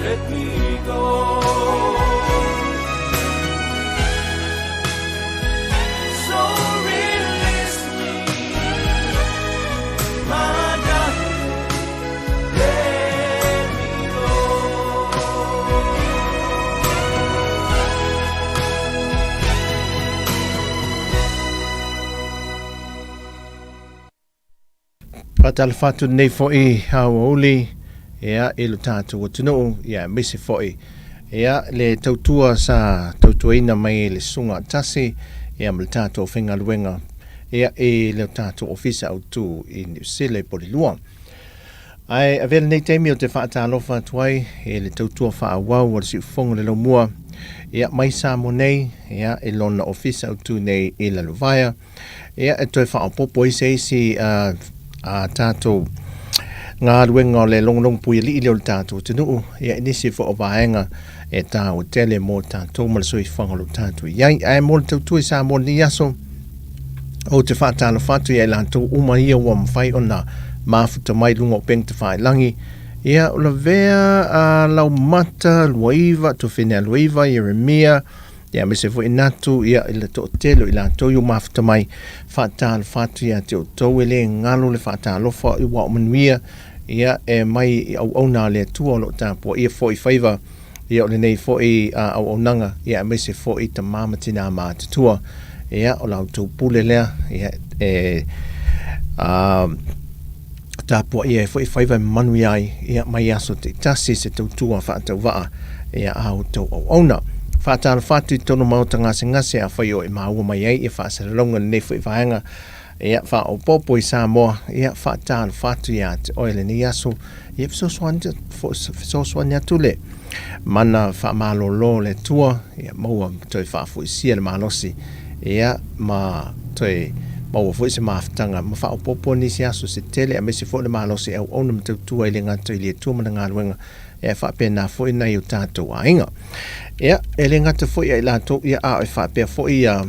Let me go. So release me, my darling. Let me go. Faatalofa atu lenei foi aoauli ia i lo tatou atunuu ia aemaise foi ia le tautua sa tautuaina mai e le Susuga a Tasi ia ma le tatou aufaigaluega ia i le tatou Ofisa Autu i Niu Sila i Polilua. Ae avea lenei taimi ou te faatalofa atu ai i le tautua faaauau a le Siufofoga o le Laumua ia mai Samoa nei ia i lona Ofisa Autu nei i Lalovaea. Ia e toe faaopoopo ai se isi a, a tatou galuega o le logologo puialii lea o le tatou atunuu, ia i nisi foi o vaega e taua tele mo tatou ma le soifuaga o lo o tatou i ai. Ae mo le tautua i Samoa i lenei aso, ou te faatalofa atu ia i latou uma ia ua mafai ona mafuta mai i luga o upega tafailagi, ia o lavea a Laumata Luaiva, Tofenea Luaiva, Ieremia, Ia aemaise foi Natu, ia i le toatele o i latou i o mafuta mai, faatalofa atu ia te outou, e le galo le faatalofa i ua o manuia, ia e mai i auauna a le Atua o lo o tapuaia foi faiva, ia o lenei foi a auaunaga, ia aemaise foi tama ma tina matutua, ia o la outou pule lea, ia e a tapuaia ai foi faiva e manuia ai, ia, mai aso taitasi se tautua faatauvaa, ia, a outou auauna. Faatalofa atu i totonu o maota gasegase afai o e maua mai ai ia faasalalauga i lenei foi vaega, ia, faaopoopo i Samoa, ia, faatalofa atu ia te oe lenei aso, ia, fesoasoani, fesoasoani atu le mana faamalolo o le Atua, ia maua toe faafoisia le malosi, ia, ma toe maua foi se mafutaga ma faaopoopo nisi aso se tele, aemaise foi o le malosi e auauna ma tautua ai le gata i le Atua ma le galuega, ia, e faapena foi nai o tatou aiga. Ia, e le gata foi ia i latou, ia, a e faapea foi ia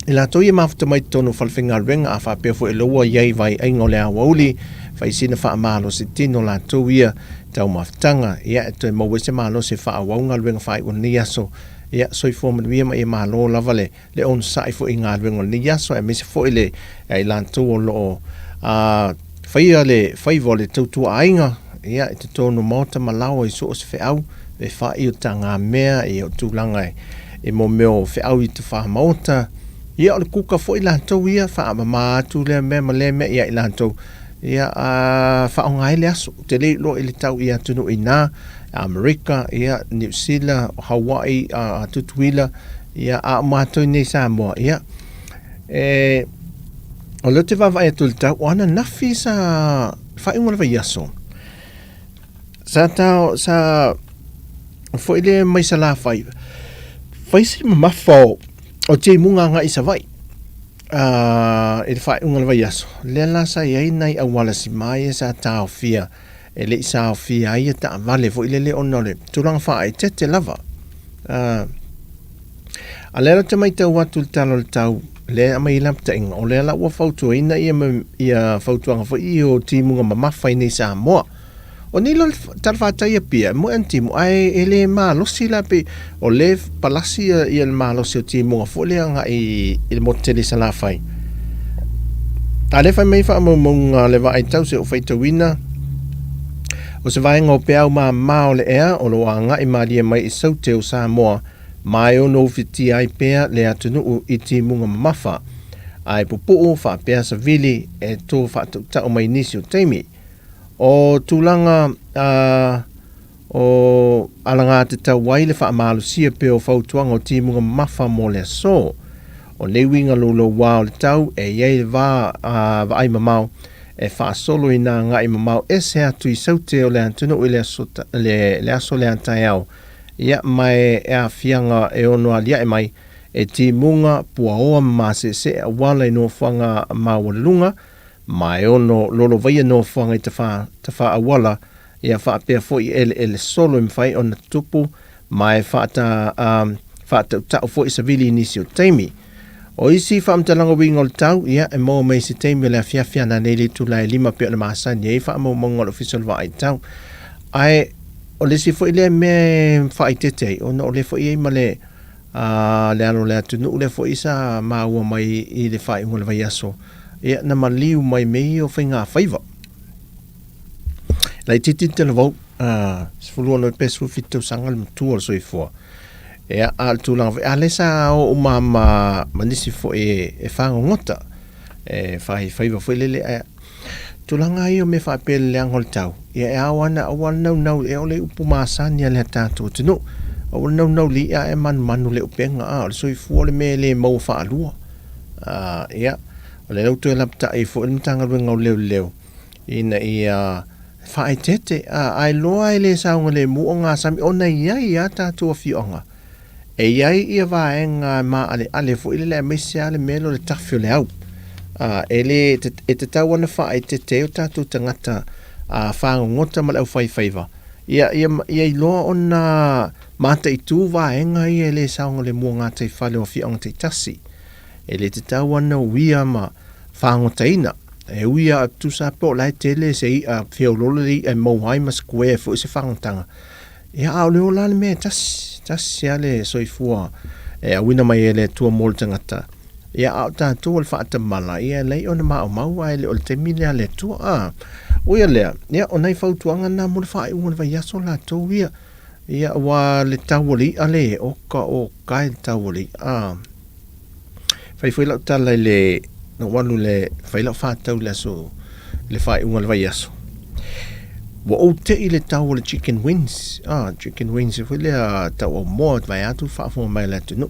i latou ia mafuta mai totonu o falefaigaluega, a faapea foi o lea ua i ai vaiaiga o le aoauli, fai sina faamalosi tino latou ia taumafataga, ia, e toe maua ai se malosi e faaauau galuega faaiu o lenei aso. Ia, soifua manuia ma ia malo lava le, le onosai foi i galuega o lenei aso, aemaise foi le, ia i latou o lo o a, faia le faiva o le tautua aiga, ia, i totonu o maota ma laoa i so o se feau, e fai o tagamea, ia, o tulaga e, i mo mea o feau i tafā maota, ia, o le kuka foi latou ia, faamama atu lea mea ma lea mea ia i latou, ia, a, faaaoga ai le aso. Ou te le iloa i le tau i atunuu inā, Amerika, ia, Niu Sila, Hawaii, a, Tutuila, ia, a o matou i nei Samoa, ia, e, o lea ou te vaavaai atu i le tau, o ananafi sa faaiuga o le vaiaso, sa tao, sa foi lea mai Salafai, fai si mamafa o, o timuga agai i Savaii. I le faaiuga o le vaiaso, lea la sa i ai nai auala sima ia sa taofia e le i saofia ai ia taavale foi lele ona o le tulaga faaeteete lava. A lea la ou te matau atu i le tala o le tau, lea e aumai ai lapataiga, o lea la ua fautuaina ia, ia fautuaga foi ia o timuga mamafa i nei Samoa. O nei la talafatai Apia, e moe ana timu, ae e le malosi la pei o lea e palasi ia, ia le malosi o timuga foi lea agai i le motu tele i Salafai. A lea fai mai faamaumauga a le vaai tau se o faitauina, o se vaega o peau māmā o le ea o lo o agai malie mai i Saute o Samoa, ma e ono ufitia ai pea le atunuu i timuga mamafa, ae pupuu faapea savili e to faatautau mai nisi o taimi. O tulaga a o alagatatau ai le faamalosia pea o fautuaga o timuga mamafa mo le aso. O nei uiga loulouā o le tau e i ai le va a vaai mamao e faasolo i nā agai mamao ese atu i Saute o le atunuu i le aso, le, le aso lea taeao, ia ma e aafiaga e ono aliae mai e timuga puaoa ma maseesee auala i nofoaga maualuluga, ma e ono lolovaia nofoaga i tafā, tafā auala, ia faapea foi eleele solo e mafai ona tutupu ma e faata, a, faatautau foi savili i nisi o taimi. O isi faamatalaga uiga o le tau, ia, e maua mai i se taimi o le afiafi ana nei le itula e 5 pei ona masani ai faamaumauga o le Ofisa o le Vaai Tau. Ae, o le isi foi lea mea e faaeteete ai, ona o lea foi e i ai ma le, a, le alo o le atunuu lea foi sa maua mai i le faaiuga o le vaiaso, ia, na maliu mai mea ia o faigafaiva. Laitiiti le talavou, a, 16 pe 17 tausaga le matua o le soifua. Ia, a o le tulaga foi, a lea sa o uma ma, ma nisi foi e, e fagogota, e faifaiva foi lele, ae tulaga ia o mea faapea i le leaga o le tau, ia e ao lava ona aua le naunau, e oo le upu masani a le tatou atunuu, aua le naunau i le i'a ae manumanu i le upega, a o le soifua le mea e le maua faalua. A, ia, o lea ua toe lapatai ai foi le Matagaluega o Leoleo ina ia faaeteete, a, a iloa e le saogalemu ogasami ona e i ai lava tatou afioaga E i ai ia vaega maaleale foi lele aemaise lava le mea lea o le tafe o le au. A, e le, e tatau lava ona faaeteete ai o tatou tagata a, fagogota ma le aufaifaiva, ia, ia, ia iloa ona mataitu vaega ia e le saogalemu o gataifale o afioaga taitasi. E le tatau lava ona uia ma fagotaina. E ui lava, tusa lava pe o la e tele se i'a feoloolo le i'a e maua ai ma square foi se fagotaga, Ia, a o le ola le mea e tasi, tasi lava le soifua e auina mai e le Atua mo le tagata. Ia, a o tatou o le faatamala, ia e leai ona maumau ae le o le taimi lea a le Atua. A, ui o lea, ia, o nai fautuaga na mo le faaiuga o le vaiaso latou ia. Ia, aua le tau o le i'a le oka oka e le tau o le i'a. A, fai foi lau tala i le, na ou alu i le, fai lau faatau i le aso, i le faaiuga o le vaiaso. Ua ou te i le tau o le chicken wings, ah, chicken wings foi lea tau aumoa, vaeatu le faafofoga mai a le atunuu.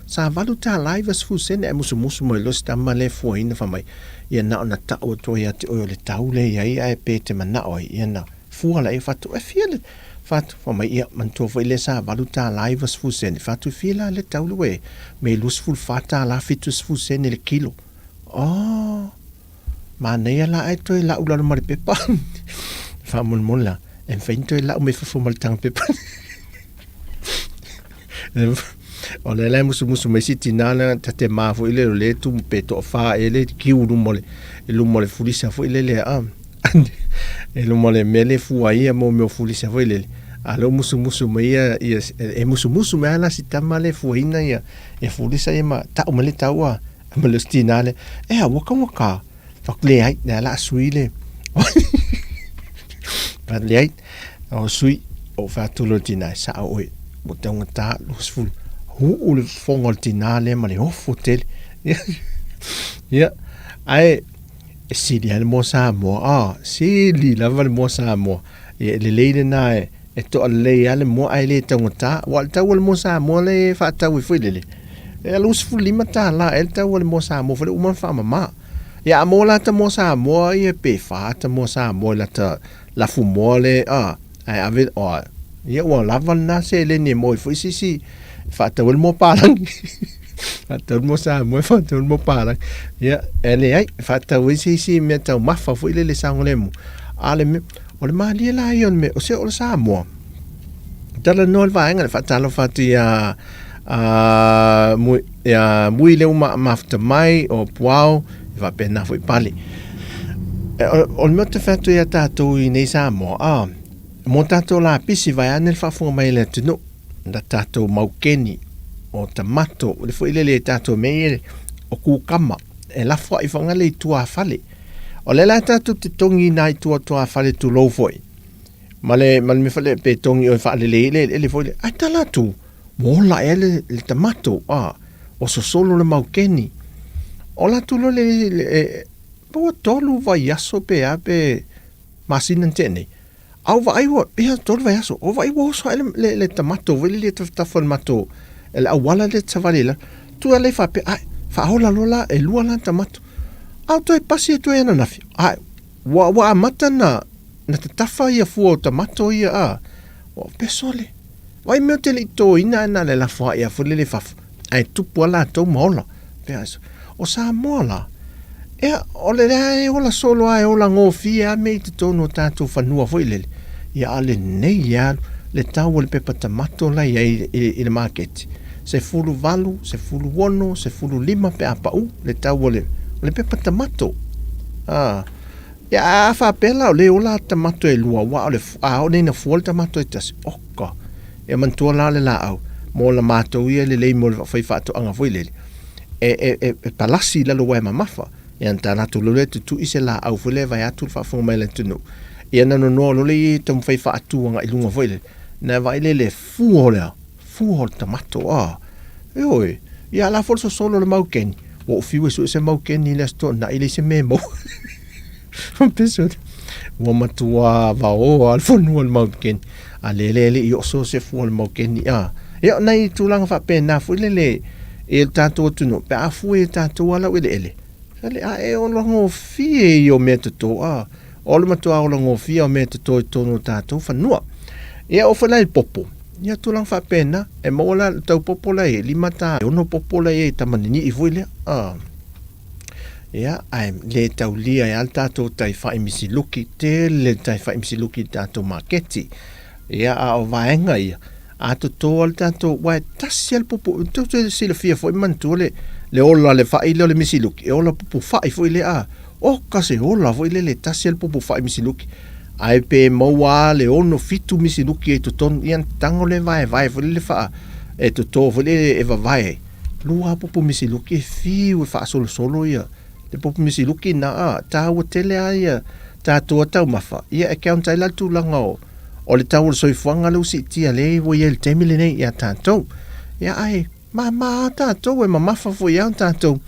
Sa $8.90 ae musumusu mai loa si tama lea e fuaina fai mai, ia na ona tau atu ai ia te oe o le tau lea e i ai ae pe e te manao ai, ia na fua laia fatu, e fia le Fatu, fai mai, ia, manatua foi lea sa $8.90. Fatu, e fia la le tau le ue me $24.70 le kilo. Oh, manaia la ae toe lau lalo ma le pepa. Faamolemole la, e mafai ona toe lau mai fafo ma le taga pepa. O lea la e musumusu mai si tinā lea ta te ma foi lele o lea e tumu pe toafa ea le kiu i luma o le, i luma o le fulisa foi lele a i luma o le mea lea e fua ai ia mo mea o fulisa foi lele. A o lea ua musumusu mai ia, ia e musumusu mai lava la si tama lea e fuaina ia, ia fulisa ia ma tau mai le tau a ma le isi tinā lea, e a ua taugata. Fai atu, leai, lea o le a sui le Fai atu, leai, o sui, ou fai atu loa i le tinā, e sao oe, ua taugata 20. Uu le fofoga o le tinā lea ma le ofo tele. Ia, ae e sili lava le moa Samoa, a, sili lava le moa Samoa. Ia, e lelei lena e, e toalelei lava le moa ae le taugata. Aua o le tau o le moa Samoa lea e faatau ai foi lele, e $25 ea le tau o le moa Samoa foi lea ua uma ona faamama. Ia a maua la ta moa Samoa ia pe fa ta moa Samoa i lata lafumoa le a ae ave o ia ua lava lena seleni e maua ai foi se isi e faatau ai le moa palagi. Faatau le moa Samoa e faatau le moa palagi. Ia e leai, e faatau ai se isi mea taumafa foi lele saogalemu. A o le mea, o le malie la ia o le mea, o se o le Samoa. Talanoa le vaega le faatalofa atu ia a mui, ia mui le uma mafuta mai o Puao e faapena foi Pale. E, o, o le mea ou te fai atu ia tatou i nei Samoa, a, mo tatou lapisi vaeane le faafofoga mai a le atunuu, na tatou maukeni, o tamato, o le foi lele e tatou mea ia o kukama, e lafo ai fagale i tuafale. O lea la tatou te togiina ai tua tuafale tulou foi. Ma le, ma le mea foi lea pe togi oe faalelei ai le eleele foi lea, ae tala atu, ua ola ea le, le tamato, a, ua sosolo le maukeni. Ola atu loa le, le, e, pe ua tolu vaiaso pe a pe masina na tea nei, a ou vaai ua, ia, tolu vaiaso, ou vaai ua oso ae le, le, le tamato foi lele i tafatafa o le matou, le auala lea e savali ai lalo. Tu lea faapea, ae, faaola loa la, e lua la tamato. A ou toe pasi atu ai ananafi, ae, ua, ua amata na, na tatafa ia fua o tamato ia a, ua peso le. Vai mea o te le i toina ae na le lafo ai a foi lele fafo, ae tupu a latou ma ola. Pea aso. O Samoa la, ea, o le lea e ola solo a e ola gofie a mea i totonu o tatou fanua foi lele. Ia a lenei e alu le tau o le pepa tamato la i ai i le maketi. 18, 16, 15 pe a pau le tau o le, o le pepa tamato. A. Ia, a faapea la o lea e ola tamato e lua, aua o le, a oo nei ina fua le tamato e tasi, oka, e manatua la le laau, mo la matou ia lelei mo le faifaatoaga foi lele, e, e, e, e palasi i lalo aua e mamafa. Ia, ona ta alu atu loa lea tutui se laau foi lea vaeatu le faafofoga mai a le atunuu. Ia ona nonoa loa lea e taumafai e faatu agai i luga foi lele, ona vaai lea i le fua o le a? Fua o le tamato, a. Ioe, ia a la foi le sosolo o le maukeni, ua ou fiu e sue se maukeni i le Aso Toonai, e leai se mea e maua. Pese ua matua vaoa le fanua o le maukeni, a lea e le i oo so se fua o le maukeni, a. Ia, o nai tulaga faapena foi lele i le tatou atunuu, pe a fua i tatou ala eleele, sale a e ola gofie ia o mea toto, a. O le matua ola gofie o mea toto i totonu o tatou fanua. Ia, oo foi la i le popo, Ia tulaga faapena, e maua la le tau popo la e i ai, lima ta e ono popo la i ai tama ninii foi lea. Ah. Ia, ae le taulia ai lava le tatou taifai misiluki, tele le taifai misiluki i le tatou maketi. Ia, a o vaega ia, a toto lava le tatou, aua e tasi lava le pupu, tou te silafia foi ma manatua le, le ola le fai lea o le misiluki, e ola pupu fai foi lea, a, oka se ola foi lele, e tasi lava le pupu fai misiluki. Ae pe maua a le ono fitu misiluki ai totonu, ia na tago lea vaevae foi lele faa, e toto foi lele e vavae ai. Lua a pupu misiluki e fiu e faasolosolo ia le pupu misiluki na a, taua tele a ia tatou a taumafa, ia e count ai la le tulaga o, o le tau o le soifuaga lea ua siitia lea ua i ai i le taimi lenei ia tatou. Ia ae mama a tatou e mamafa foi a tatou,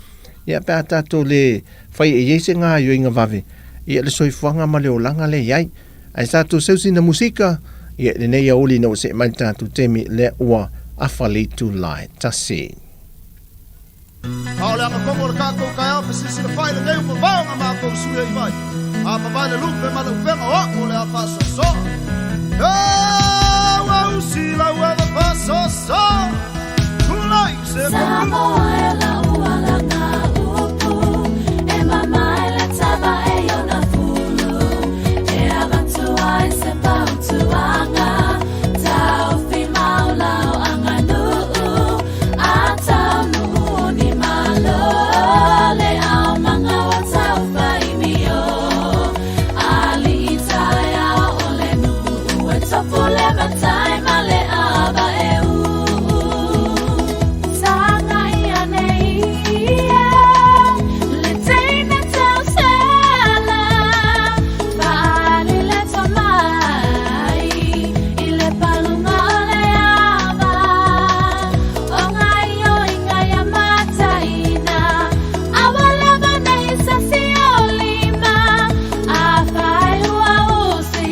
ia pe a tatou le fai e i ai se gaoioiga vave, ia le soifuaga ma le olaga lea e i ai. Ae tatou seu sina musika, ia i lenei aoauli ina ua see mai le tatou taimi lea ua afa le itula e tasi. A o le agatonu o le tatou taeao fesilisili fai lenei ua vavao na matou sui ai vai. A vavae le lupe ma le upega o a'u o le a faasoasoa. E ua usi lau ava faasoasoa. Tulai se Samoa e lau alaga upu E mama e le tava e iona fulu E avatu ai se fautuaga Taufi mau lau aganuu A taunuu ni malo Le ao manga o taufai mio Alii taeao o le nuu E tofu le matai ma le ava e uu Sagai ane ia Le teine tausala Faaali le tomai I le paluga o le ava O gaoioiga ia mataina Aua lava nei sasi o lima Afai ua usi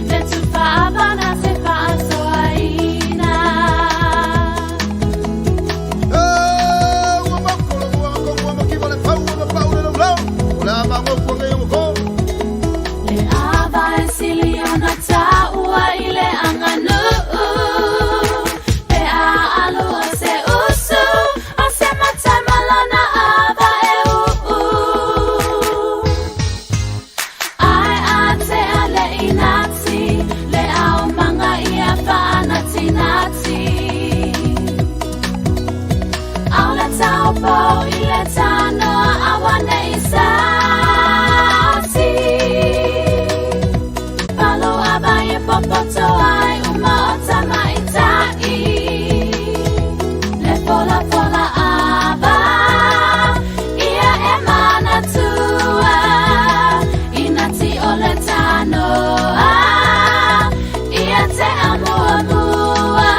Le tufa avana se faasoaina. E ua mako le moana tonu a makiva le fau a mapau le laulau o le a magopu a nei o Le ava e sili ona taua i le aganuu Pe a alu o se usu o se matai ma lona ava e uu Ae a tea le inati le ao manga ia faanatinati Aole taupou i le tanoa aua nei sasi Palu ava e popoto ai uma o tamaitai Le folafola ava ia e manatua Inati o le tanoa ia te amuamua.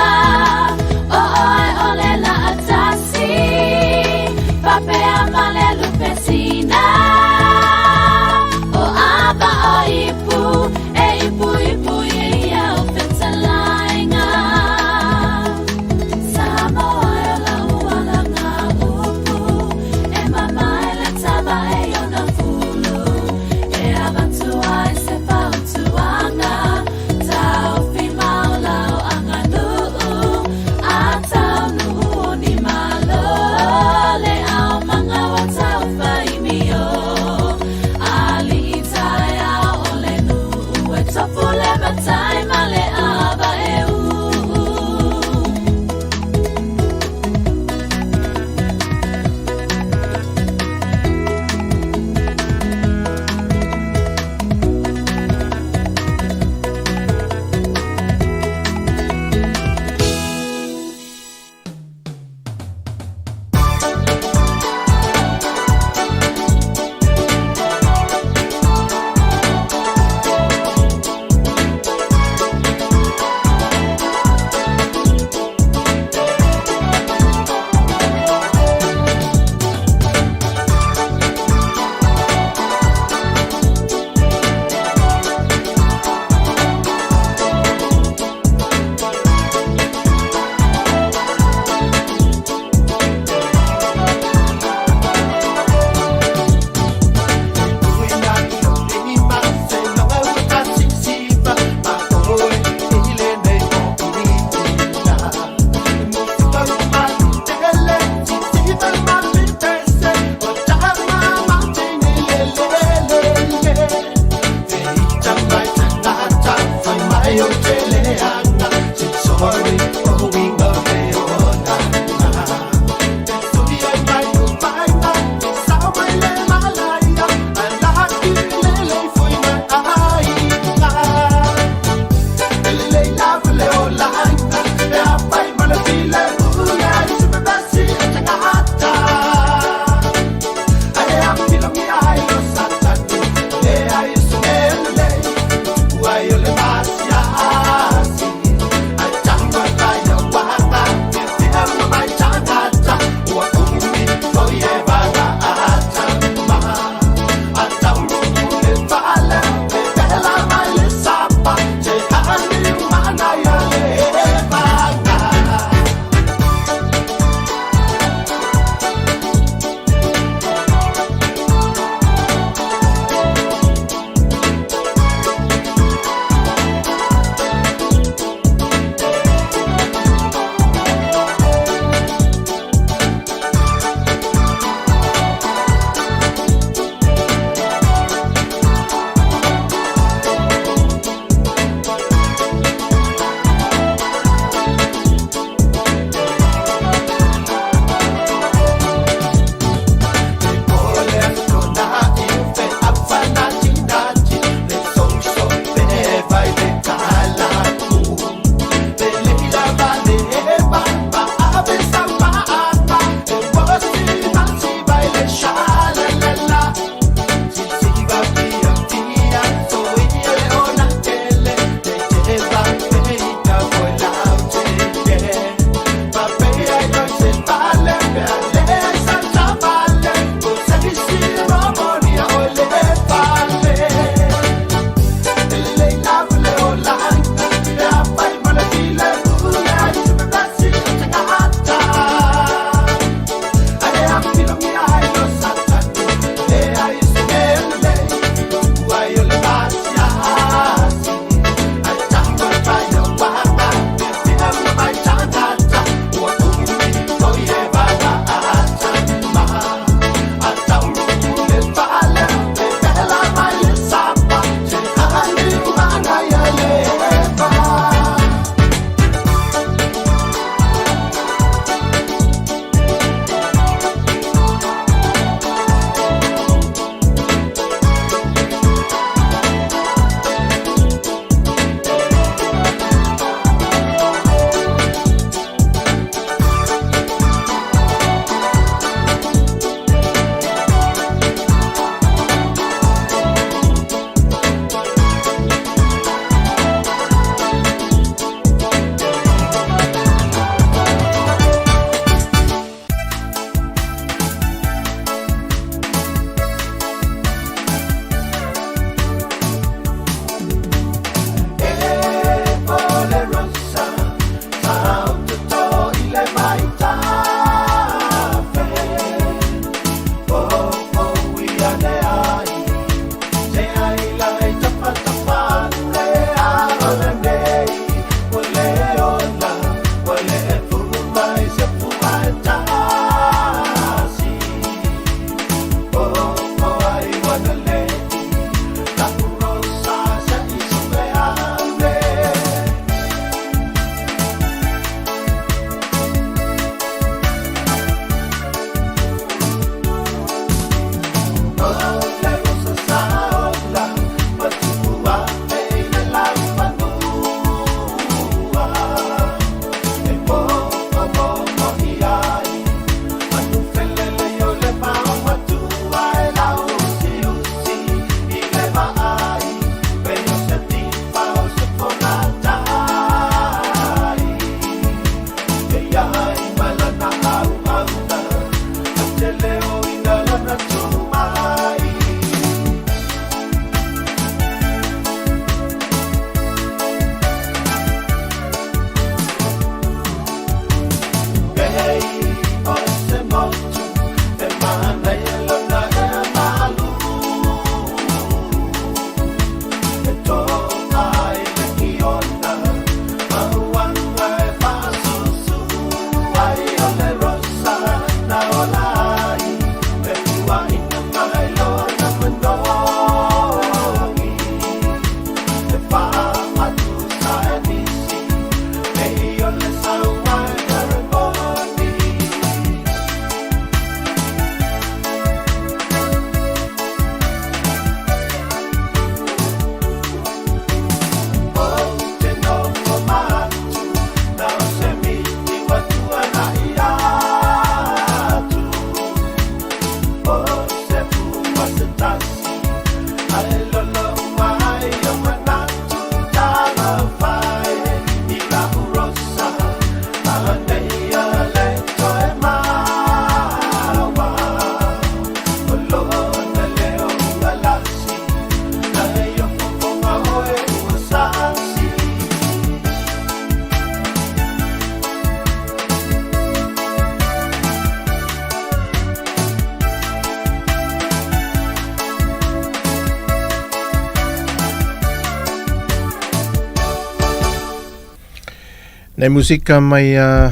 Nei musika mai a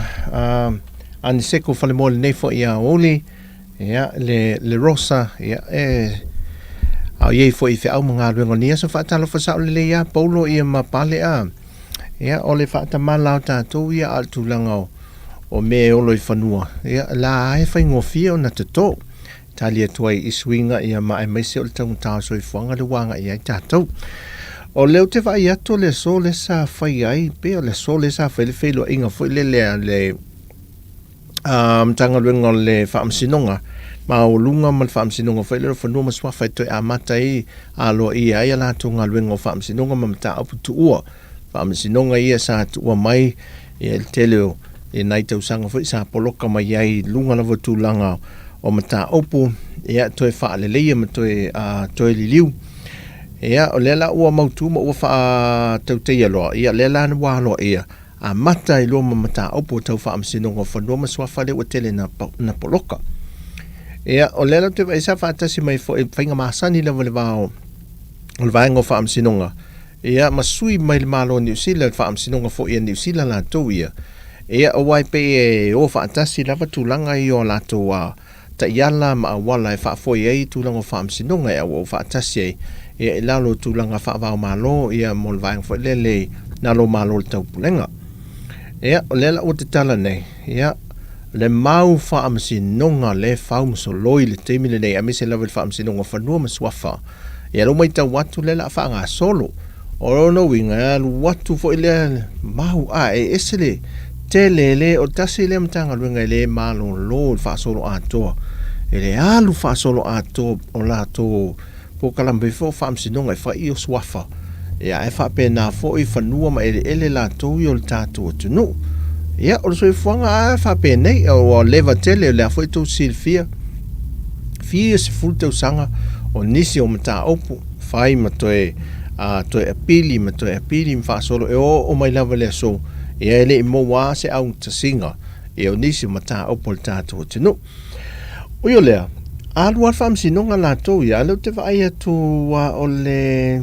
Aniseko Falemoa lenei foi a Oli, ia, le, le Rosa, ia, e, a iei foi i feau ma galuega o lenei aso. Faatalofa sao lelei ia Paulo ia ma Pale a, ia, o le faatamala o tatou ia a o le tulaga o, o mea e olo i fanua, ia, la e faigofie ona toto. Tali atu ai i suiga ia ma aemaise o le taugata o le soifuaga lea ua agai ai tatou. O lea ou te vaai atu o le aso lea sa fai ai, pei o le aso lea sa fai ai le feiloaiga foi lele a le Matagaluega o le Faamasinoga Maualuga ma le Faamasinoga foi lea o Fanua ma Suafa e toe amata ai aloaia ai a latou galuega o faamasinoga ma mataupu tuua. Faamasinoga ia sa tuua mai i le tele o nai tausaga foi sa poloka mai ai i luga lava o tulaga o mataupu ia toe faaleleia ma toe toe liliu. Ia o lea la ua mautu ma ua faatautaia loa, ia lea la ua aloaia amata ai loa ma mataupu tau faamasinoga o fanua ma suafa lea ua tele na poloka. Ia o lea la ou te vaai sa faatasi mai foi faiga masani lava i le va o le vaega o faamasinoga Ia, ma sui mai le Malo o Niu Sila, le Faamasinoga foi a Niu Sila latou ia. Ia, aua e pei e o faatasi lava tulaga ia o latou a taiala ma auala e faafoe ai tulaga o faamasinoga e auau faatasi ai, ia, i lalo o tulaga faava-o-Malo, ia, mo le vaega foi lele i lalo o Malo o le Taupulega. Ia, o lea la ua tatala nei, ia, le mau faamasinoga lea e fau ma soloi i le taimi lenei, aemaise lava i le Faamasinoga o Fanua ma Suafa, Ia lea ua matau atu lea la a faagasolo. O lona uiga e alu atu foi lea mau a e ese le tele le o tasi lea Matagaluega e le malolo i le faasolo atoa. E le alu faasolo atoa o latou polokalame foi o faamasinoga e fai o suafa. Ia ae faapena foi fanua ma eleele latou ia o le tatou atunuu. Ia o le soifuaga a faapenei ua leva tele o lea foi tou silafia fia sefulu tausaga o nisi o mataupu fai ma toe a toe apili ma toe apili ma faasolo e oo mai lava le aso ia e le i maua lava se augtasiga ia o nisi o mataupu a le tatou atunuu. Ui o lea, alu lava le faamasinoga latou ia, a o lea ou te vaai atu a o le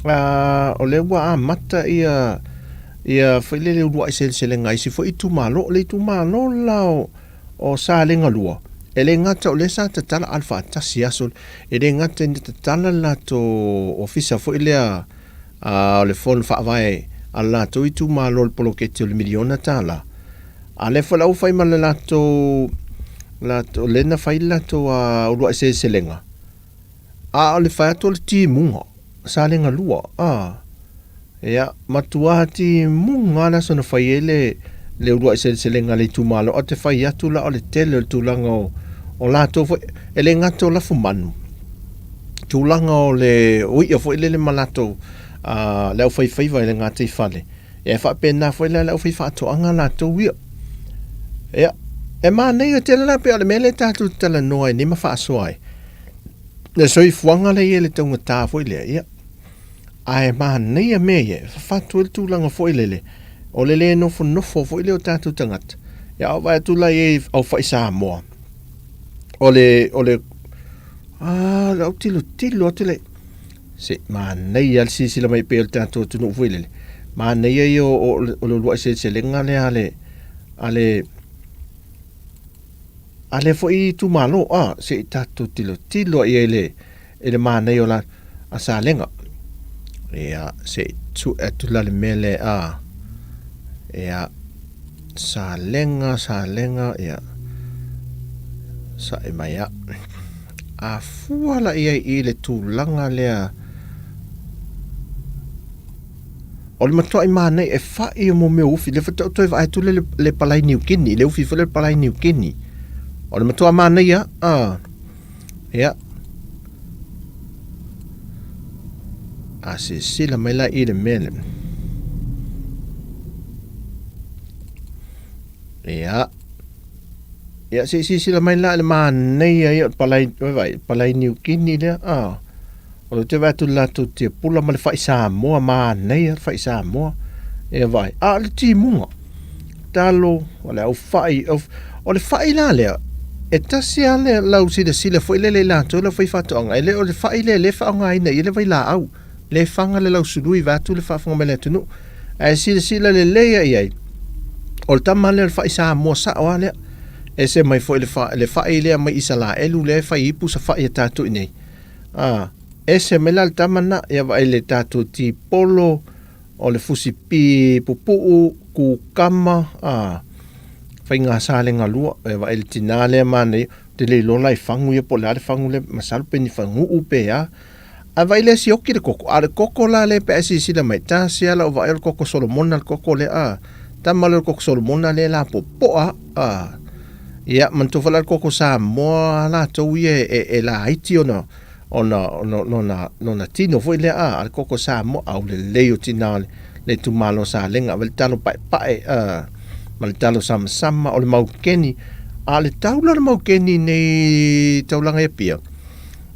a o lea ua amata ia ia foi lele uluai seleselega a isi foi itumalo. O le itumalo la o o Salega 2, e le gata o lea sa tatala alu faatasi aso, e le gata ina tatala le latou ofisa foi lea a o le fono faavae a le latou itumalo i le poloketi o le miliona tala, a lea foi la ua fai ma le latou, latou lea na fai le latou uluai seleselega, a o le fai atu o le timuga, Salega 2, a, ia, matua timuga lava le aso na fai ai le, le uluai seleselega a le itumalo, ae ou te fai atu la o le tele o le tulaga o, o latou foi, e le gata o lafumanu, tulaga o le o i'a foi lele ma latou a le aufaifaiva i le gataifale, ia e faapena foi la le aufaifaatoaga latou ia. Ia, e manaia tele la pei o le mea lea tatou te talanoa ai nei ma faasoa ai, le soifuaga lea e i ai le taugata foi lea, ia, ae manaia mea ia e fafatu ai le tulaga foi lele o le le nofonofo foi lea o tatou tagata. Ia, a ou vaai atu la i ai au fai Samoa, o le, o le, a, o le autilotilo atu le, se manaia le silasila mai pei o le tatou atunuu foi lele, manaia ia o, o, o le uluai seleselega lea a le, a le, a lea foi itumalo, a, se i tatou tilotilo i ai le, i le manaia o la, a Salega. Ia, se i sue atu la le mea lea, a, ia, Salega, Salega, ia, sae mai a. A fua la i ai i le tulaga lea, o le matuai manaia e fai mo mea o ufi, lea faatoa ou toe vaai atu le, le palai Niukini, le ufi foi lea le palai Niukini. O le matua manaia, a, ia, a silasila mai la i le mea lea. Ia, ia se i silasila mai la i le manaia ia o le palai, vaai, palai Niukini lea, a. O lea ou te vaai atu i le latou tiapula ma le fai Samoa, manaia le fai Samoa. Ia vaai, a o le timuga, talo, o le aufai, au, o le fai la lea, e tasi lava le lau silasila foi lele i latou le aufaifaatoaga, e le o le fai lea lea e faaaogaina i ai le vailaau, lea e faga le lausului vaeatu le faafofoga mai a le atunuu. Ae silasila lelei lava i ai, o le tama lea o le fai Samoa sao lava lea. Ese mai foi le fa, le fai lea mai Isalaelu lea e fai ipu sa fai a tatou i nei. A, ese mai la le tama na, ia vaai le tatou tipolo, o le fusi pi pupuu, kukama, a, faiga salega lua, ia vaai le tina lea manaia, ou te le iloa la i fagu ia po o le a le fagu lea, masalo pe ni faguu pe a. Ae vaai lea sioki le koko, a o le koko la lea pe a e silasila mai, tasi lava lau vaai o le koko Solomona le koko lea, a, tama lea o le koko Solomona lea e lapopoa a, ia, manatua foi la le koko Samoa a latou ia e, e laiti ona, ona, ona, lona, lona tino foi lea, a, a le koko Samoa, aulelei o tina o le, le itumalo o Salega, vaai le talo paepae, a, ma le talo samasama, o le maukeni, a o le tau la o le maukeni nei taulaga i Apia,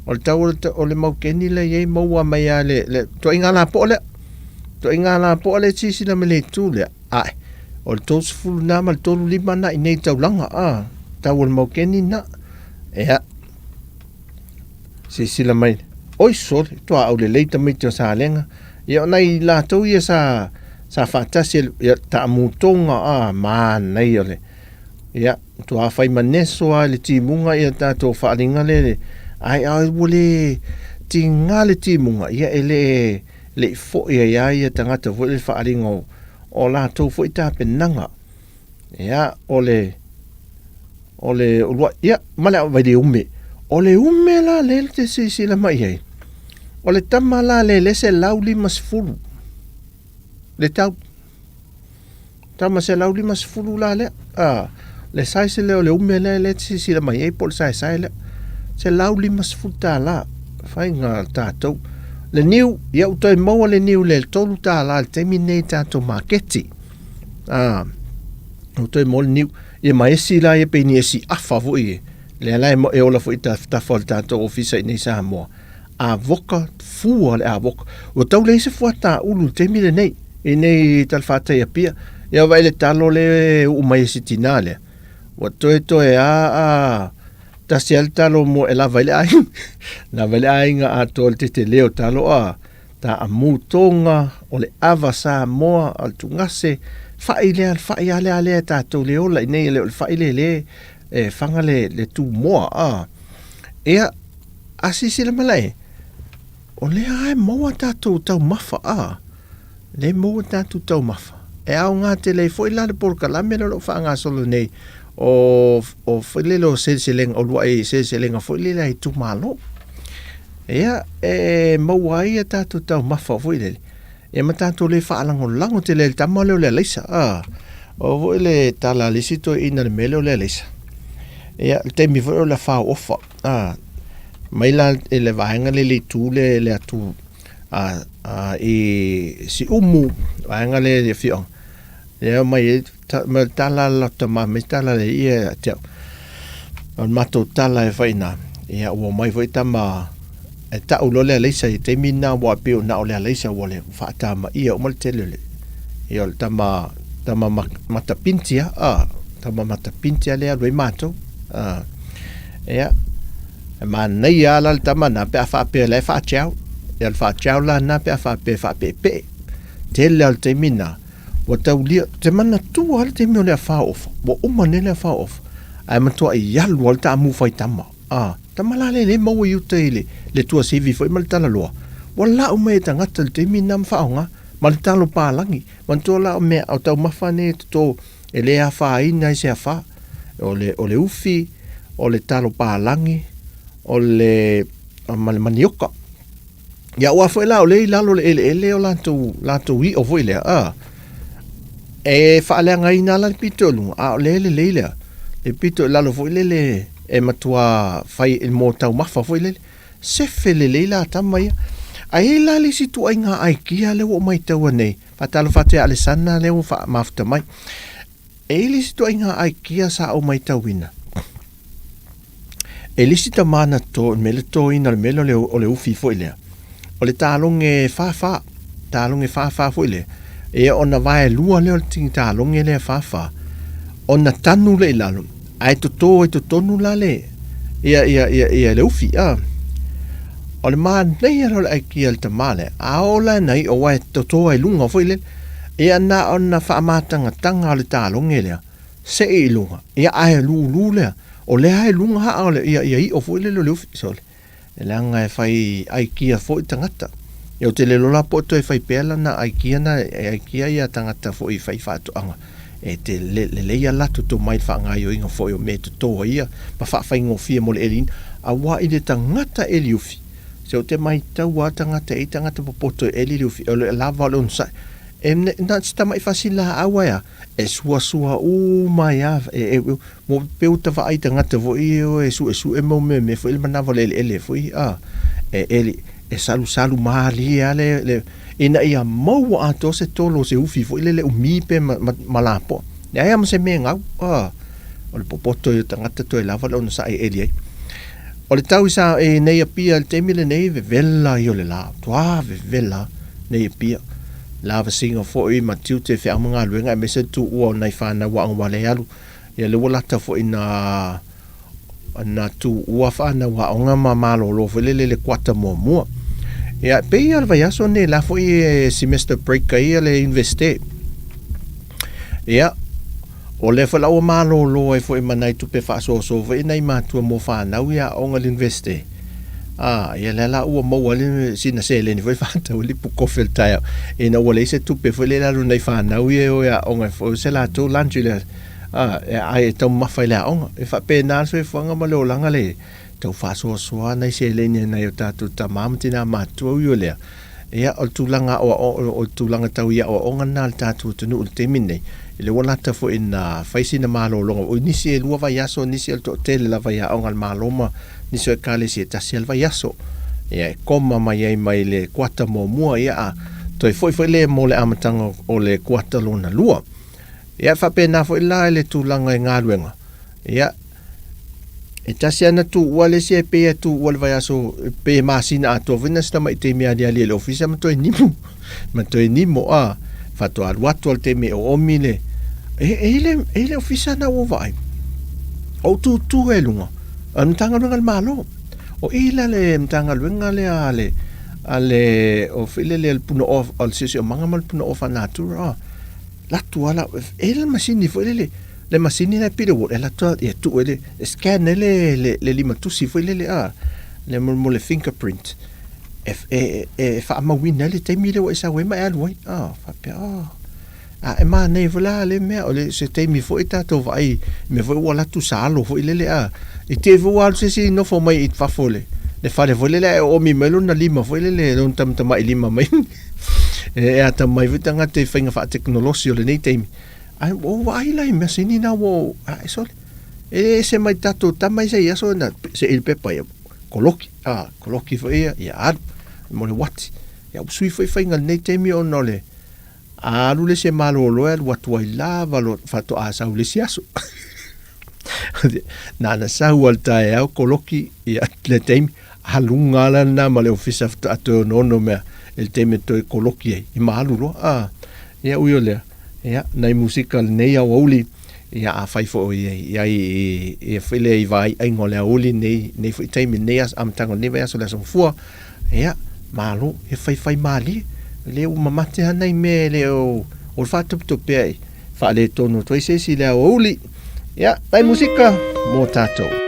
O le tau o le maukeni lea i ai maua mai lava le, le tuaiga lapoa lea. Tuaiga lapoa lea silasila mai le itu lea. Ae, o le 30 na ma le 35 na i nei taulaga, a, tau o le maukeni na. Ea, silasila mai, oi sole, tuaau lelei tamaiti o Salega. Ia o nai latou ia sa, sa faatasi, ia, taamutoga, a, manaia o le, ia, Matua fai maneso lava i le timuga ia tatou faaaliga lea ae a ua le tiga le timuga ia e le le i foi ai lava ia tagata foi le faaaliga o, o latou foi tapenaga. Ia o le o le uluai ia ma le vai le ume. O le ume la lea e te silasila mai ai. O le tama la lea le 150 le tau. Tama 150 la lea. A, le size lea o le ume lea lea e te silasila mai ai po o le saesae lea. 150 tala faiga tatou. Le niu, ia ua toe maua le niu le 3 tala i le taimi nei i tatou maketi. A, ua toe maua le niu. Ia ma esi la ia pei ni esi afa foi e. Lea la e ola foi i tafatafa o le tatou ofisa i nei Samoa. Avoka, fua le avoka. Ua tau leai se fuata ulu i le taimi lenei, i nei talafatai Apia. Ia vaai le talo le e uu mai e si tinā lea. Ua toetoe a a tasi a le talo mo e lava ai le aiga. Lava ai le aiga atoa le tetele o talo a taamu toga o le ava Samoa o le tugase fai lea le fai a lea lea tatou le ola i nei e le o le fai le le e faga le le tumoa a. Ia A silasila mai la e, o lea lava e maua tatou taumafa, a, lea e maua tatou taumafa. E aoga tele ai foi la le polokalame lea o lo o faagasolo nei o, o foi lele o seleselega, o luai seleselega foi lele a itumalo. Ia, e maua ai a tatou taumafa foi lele, ia ma tatou le faalagolago tele ai i le tama lea o le alaisa, a. O foi le tala a le isi toeaina i le mea lea o le alaisa. Ia, le taimi foi o le faaofa, a, mai la i le vaega lea i le itu lea le atu a, a, i Siumu, vaega lea i le afioaga, lea mai ai ma le tala a le latou tama mai tala le ia ia te au. O le matou tala e fai ina, ia ua omai foi tama e tau loa le alaisa i le taimi lena aua pei o na o le alaisa ua le faatamaia uma le tele o le ia o le tama tama matapinti a, a tama matapinti a lea alu ai matou. A, ia e manaia lava la le tama na pe a faapea la e faachow. Ia o le faachow la lena pe a faapea e faapeepee. Tele lava o le taimi lena Ua taulia, te manatua lava le taimi o le afa ofa, ua uma nei le afa ofa, ae matuai alu lava le taamu faitama. A, tama la lea e maua i uta i le, le tuasivi foi ma le talaloa, ua lau mai e tagata i le taimi lena ma faaaoga, ma le talo palagi. Manatua la o mea, o taumafa nei e toto e le afaina ai se afa. O le, o le ufi, o le talo palagi, o le, ma le manioka. Ia aua foi la o lea i lalo o le eleele o latou, latou io foi lea, a, e faaleagaina la le pito i luga, a o lea e lelei lea, le pito i lalo foi lele e matua fai mo taumafa foi lele. Sefe lelei la tama ia. Ae i ai la le isi ituaiga aikia lea ua ou maitaua nei, faatalofa atu ia Alesana lea ua faamafuta mai. E i ai le isi ituaiga aikia sa ou maitauina, E le isi tama na to, le mea le toina, le mea lea o le ufi foi lea, o le taloge fāfā, taloge fāfā foi lea, ia ona vaelua lea o le taloge lea fāfā, ona tanu lea i lalo, ae toto ai totonu la le, ia, ia, ia, ia le ufi, a. O le manaia lea o le aikia a le tama lea, a oo la ina i'a aua e toto ai luga foi lele, Ia na ona faamatagataga o le taloge lea, see i luga, ia ae lulu lea, o lea e luga haa o le, ia, ia io foi lele o le ufi, sole, leaga e fai aikia foi tagata. Ia ou te le iloa la po o toe fai pea lana aikia na, e aikia ia tagata foi fai faatoaga, e te lelei a latou tomai i le faagaoioiga foi o mea e toto ai ia ma faafaigofie mo le eliina, aua i le tagata eli ufi, se ou te matau lava tagata e i ai tagata popoto e eli le ufi, o le lava o le onosai. E na o se tamai fasilaau ae a, e suasua uma ai lava, e, e, mo pei ua ta vaai i tagata foi ia e o e suesue mau mea mea foi le manava o le eleele foi, a, e eli, e salusalu malie lava le, le, ina ia maua atoa se tolo o se ufi foi lele umi pe ma, ma, ma lapoa. Leai lava ma se mea e gau, a, o le popoto ia o tagata toe lava le onosai e eli ai. O le tau i sa i nei Apia i le taimi lenei, vevela ia o le la, matua vevela nei Apia. Lavasiga foi ma tiute feau ma galuega aemaise le tuua o nai fanau aoga wale e alu. Ia lea ua lata foi na na tuua fanau aoga ma malolo foi lele le kuata muamua. Ia e pei lava o le vaiaso lenei la foi e semester break ai ia le Universite. Ia, o lea foi la ua malolo ai foi ma nai tupe faasoasoa foi nai matua mo fanau i aoga i le Universite. A, ia lea la ua maua ai le sina seleni foi faatau ai le ipu kofi o le taeao ina ua leai se tupe foi lea i lalo o nai fanau ia e o i aoga e foi se latou lunch i le a, ae taumamafa i le aoga. E faapena le soifuaga ma le olaga le tau faasoasoa nai seleni a nai o tatou tama ma tina matutua ui o lea. Ia, o le tulaga aoao, o le tulaga tau i aoaoga lena a le tatou atunuu i le taimi lenei, lea ua lata foi ina fai sina malologa. O nisi e lua vaiaso, nisi o le toatele lava i aoga a le Malo ma nisi o Ekalesia e tasi lava le vaiaso. Ia, e koma mai ai mai le kuata muamua, ia, a toe foi foi lea mo le amataga o le kuata lona lua. Ia, e faapena foi la i le tulaga i galuega. Ia, E tasi lava na tuua le isi e pei e tuua le vaiaso pe masina atoa foi na si tamai taimi aliali ai le ofisa ma toe nimo ma toe nimo a faatoa alu atu le taimi e oomi le e, e le e le ofisa na ua vaai o tūtū e luga a le Matagaluega a le Malo o i la le Matagaluega lea a le a le o foi lele le punaoa o le siosiomaga ma le punaoa faanatura latu ala e le masini foi lele le masini la e pili e alu atu ia tuu ai le e scan ai le le, le limatusi foi lele a le mo, mo le fingerprint e, e, e faamauina ai le taimi lea ua e sau ai ma e alu ai a faapea oh. A e manaia foi la le mea o le se taimi foi tatou vaai mea foi ua alu atu sa alo foi lele a i te i foi ua alu se isi nofo mai i fafo le le fale foi lele ae oomi mai lona lima foi lele lona tamatamai lima mai e atamai foi tagata i faiga faatekonolosi o lenei taimi Ae ua ou vaai la i masini na ua ou, ae sole, e ese mai tatou tama i se aso na se i le pepa ia, koloki, a, koloki foi ia, ia alu, mo le uati. Ia ua sui foi faiga i lenei taimi ona o le alu le isi e malolo e alu atu ai lava lo, faatoa sau i le isi aso. Na na sau lava i le taeao koloki ia le taimi, aluga la lena ma le ofisa faatoa toe onoono mea i le taimi e toe koloki ai, ia ma alu loa, a. Ia ui o lea, ia, nai musika lenei aoauli, ia afai foi o i ai, i ai i, i foi lea i vaaiaiga o le aoauli nei, nei foi taimi, lenei aso, amataga o lenei vaiaso le Aso Gafua, ia, malo, e faifai malie, lea ua mamate lava nai mea e le o, o le faatopetopea i faaletonu atu ai se isi i le aoauli. Ia, nai musika mō tātou.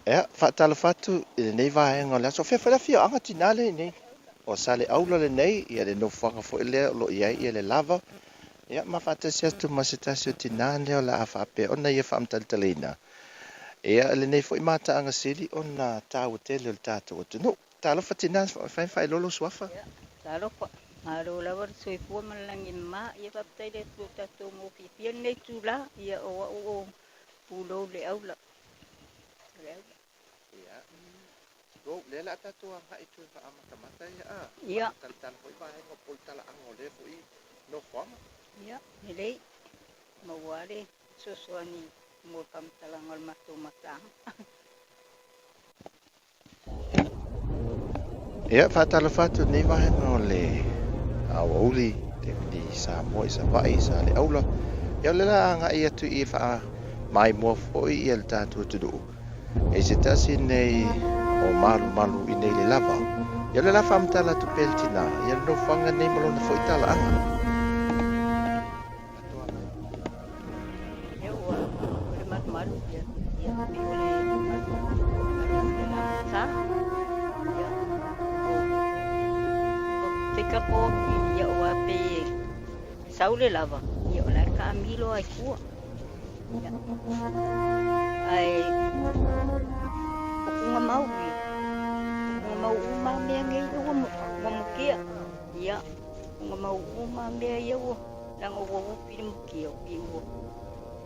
Ia, faatalofa atu i lenei vaega o le aso. O fea foi le afioaga tinā lea i inei? O Saleaula lenei, ia le nofoaga foi lea o lo o i ai le lava. Ia, ma faatasi atu ma se tasi o tinā lea o le a faapea ona ia faamataletaleina. Ia, lenei foi mataaga sili ona taua tele o le tatou atunuu. Talofa tinā, fai faailoa lou suafa. Ia, talofa. Malo lava le soifua ma le lagi e mama. Ia faafetai le Atua ua tatou maua fiafia lenei itula. Ia o au o Pulou Leaula. Ia, Go, lea o le a tatou agai i toe faamatamata ia a. Ia. Talatala foi vaega o polo talaaga o lea foi nofoaga. Ia, lelei. Maua lava le fesoasoani mo le faamatalaga o le matou mataaga. Ia, faatalofa atu i lenei vaega o le aoauli taimi Samoa i Savaii i Saleaula. Ia, o lea o le a agai atu i faamaimoa foi ia le tatou atunuu i se tasi nei o malumalu i nei le lava. Ia, o lea o le a faamatala atu pea le tina ia le nofoaga nei ma lona foi talaaga. Ia ua o le malumalu ia ia pei o le le lamata ia o o te ko ia ua pei e sau le lava ia o la e taamilo ai tua ia ae o kuga mau ia kuga mau uma mea nei ua ua mukia ia kuga mau uma mea ia ua leaga ua upi le mukia o pei ua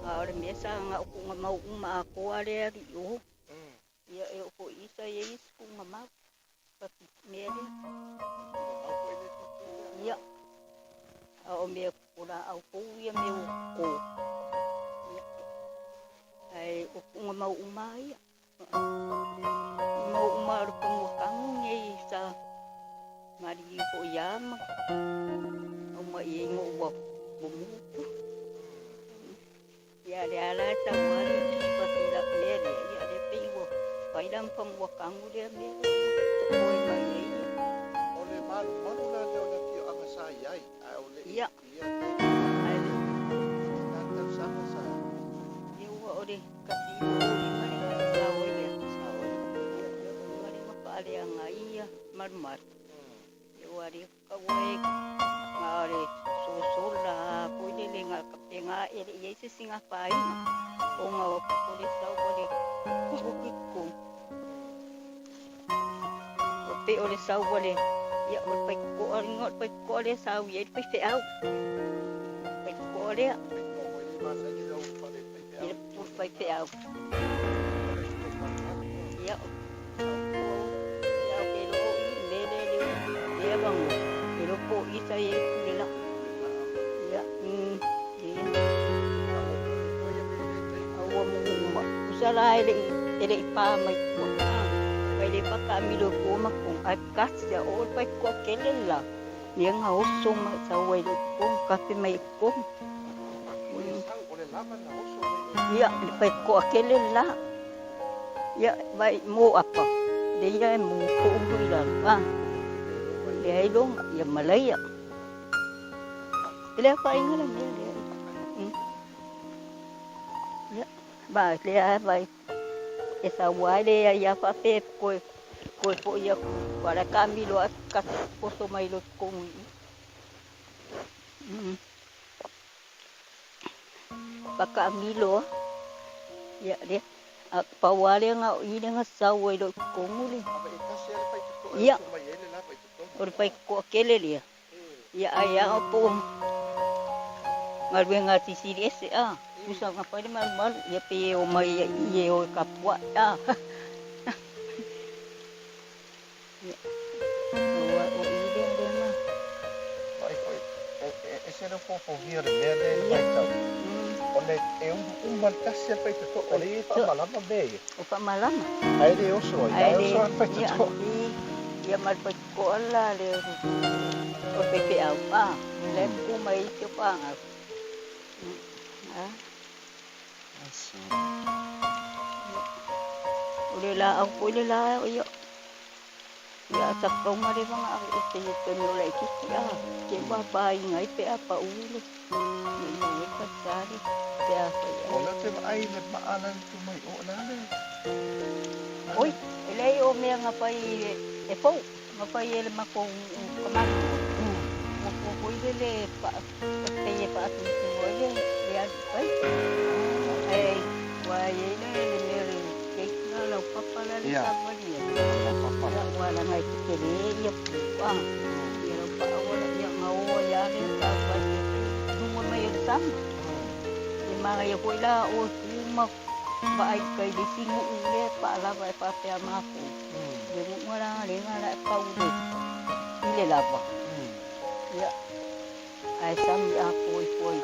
a o le mea sa na o kuga mau uma atoa lea ali i o ia e oo foi i sa i ai isi kuga mau mea lea ia a o mea o laau fou ia mea ua toto ia ae o kuga mau uma lava ia mau uma o le fanua kagu nei sa maliliu foi ia ma aumai ai ina ua mutu. Ia lea la e tau lava le tusi la mea lea, ia lea pei ua fai la ma fanua kagu lea mea lea ua toe mai ai. O le malumalu la lea o le afioaga sa i ai, ae o le i Ia. ia taimi Ae le na tausaga sa Ia ua o le 19 sa o ai lea. Sa o ai. Ia 95 faaleaga ai ia malumalu. Ia ua le kaua e na o le sosola foi lele na kapenga e le i ai se isi gafaina ona o le sau o le kuku. O pei o le sau o le ia o le faitotoa o le faitotoa lea e sau i ai le faifeau. Faitotoa lea. Faifeau. Ia, ia ke lo i le le le le bango. Ke lo po i sa ye le la. Ia, ia. Aua mo ma. Usala ele ele i pa mai ko. Mai le pa ka mi lo ko ma ko a kasia o pa ko kele la. Ia nga oso ma sa wai lo ko kape mai ko. Ia, le pai ko akele la. Ia, vai mo apa. Le ia e mo ko ulu i lalo. Ah, le ai longa, ia malaia. Le fa inga la mea le ai. Ia, ba le ai vai. E sa wai le ia fa pe koe koe po ia wala ka milo a ka poso mai lo kongu i. Paka milo ia le a pawale nga o ile nga sau ai lo kongu le. Ia. O le pai ko kele le. Ia ai a po ngaluenga sisili ese a. Usa nga pai le malu malu ia pe o mai ia o ka pua a. Ia. O o ile le ma. Ai foi, e se le fofo hia le mea le le mai tau. O le e uma le tasi al faitotoa, o le e faamalama mea ia. O fa malama. Ai le oso ai, Ai ai le oso al ia faitotoa. Ia mal pai ko ala le o pe pe au a. Le ku mai te pa nga. Ah. O le la au po le la o ia. Ia sa kau mare vanga e te te no le ki ki a. Ke wa pa i ngai pe a pa ule. Ni no e pa sare. Pe a pa ia. O le te ai le maala le tu mai o la le. Oi, e lei o mea nga pai e fou. Nga pai e le mako kamanu. Mo po po ile le pa pe e pa tu tu le le a pai. Ai, wa ye le le me le ke na la papa la le Ia. sa pa ni. Ia wa la ngai ke le ia pu a. Ia la pa wa ia nga o ia le sa pa ni. Dunga mai o sam. E manga ia foi la o kuma pa ai kai le singu le pa la va pa pe a mako. Le mu la le nga la pa u le. Ile lava. Ia. Ai sam ia poi poi.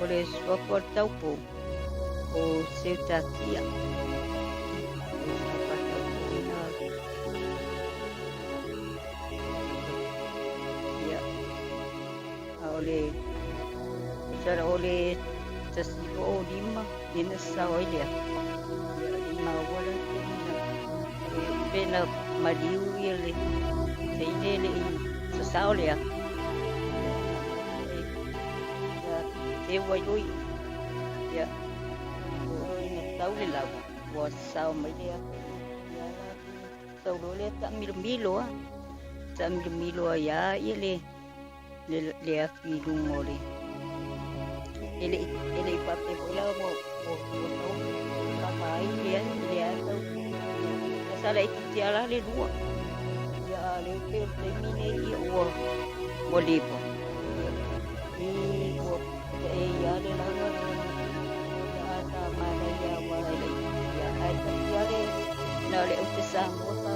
O le suafa o le taupou o Seutatia. O le suafa o le taupou lena. Ia. A o le sala o le 1905 lea na sasao ai le afi. Ia e le maua la le taimi na pe na maliu ia le teine e le i sasao le afi. Ia teu ai loa i i. Ia oo loa ina tau le lau ua sasao mai le afi. Ia sau loa lea taamilomilo lava. Taamilomilo ai lava ia le le afi i luga o le e le e le i faapea foi la ua ua ua tau kava ai le le a tau sa laitiiti lava la le lua. Ia a o lea e pei o le taimi lenei ia ua ua leva i ua taei lava le lava ia ae sa manaia aua e laitiiti lava ae tasi lava le na o le aute Samoa sa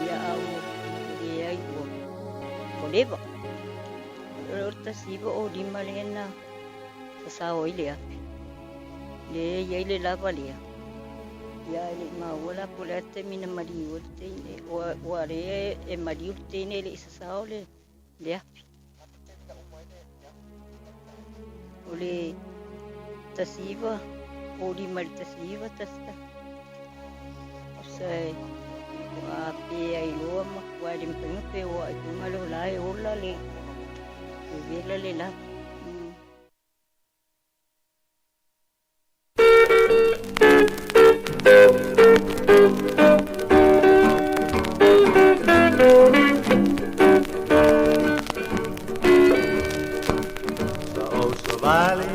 ia a ua leai ua ua leva. O le 1905 lea na sasao ai le afi. Lea e i ai le lava lea. Ia e le i maua la po o le a le taimi na maliu ai le teine. Ua lea e maliu le teine e le i sasao le afi. O le 1905 i le 1911. Tusa e ua pe ai loa ma aua e le mafai ona feoai i luga o la e ola le vevela le lava. Sa ou savali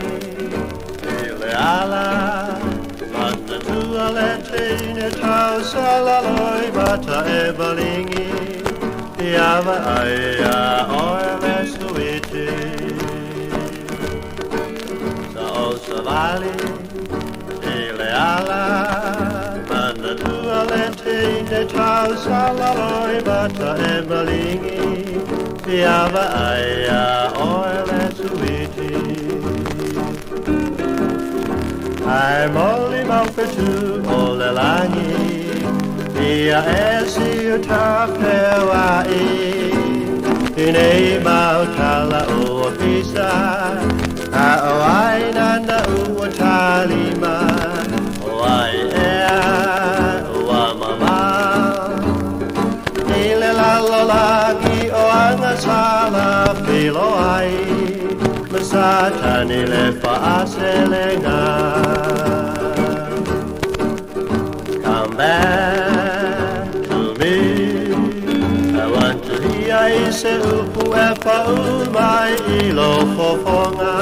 i le ala manatua le teine tausa lalo i mata e malingi ia vaai iā oe le suiti. Sa ou savali i le ala manatua le teine tausa lalo i mata e malingi ia vaai iā oe le suiti. Ae molimau fetu o le lagi ia e si o tafeoai i nei mau tala ua pisa a o ai nana ua talima o ai ea ua mamao i le lalolagi o agasala filoai ma Satani le faaselega. Come back to me. I want to hear i se upu e pau mai i lo fofoga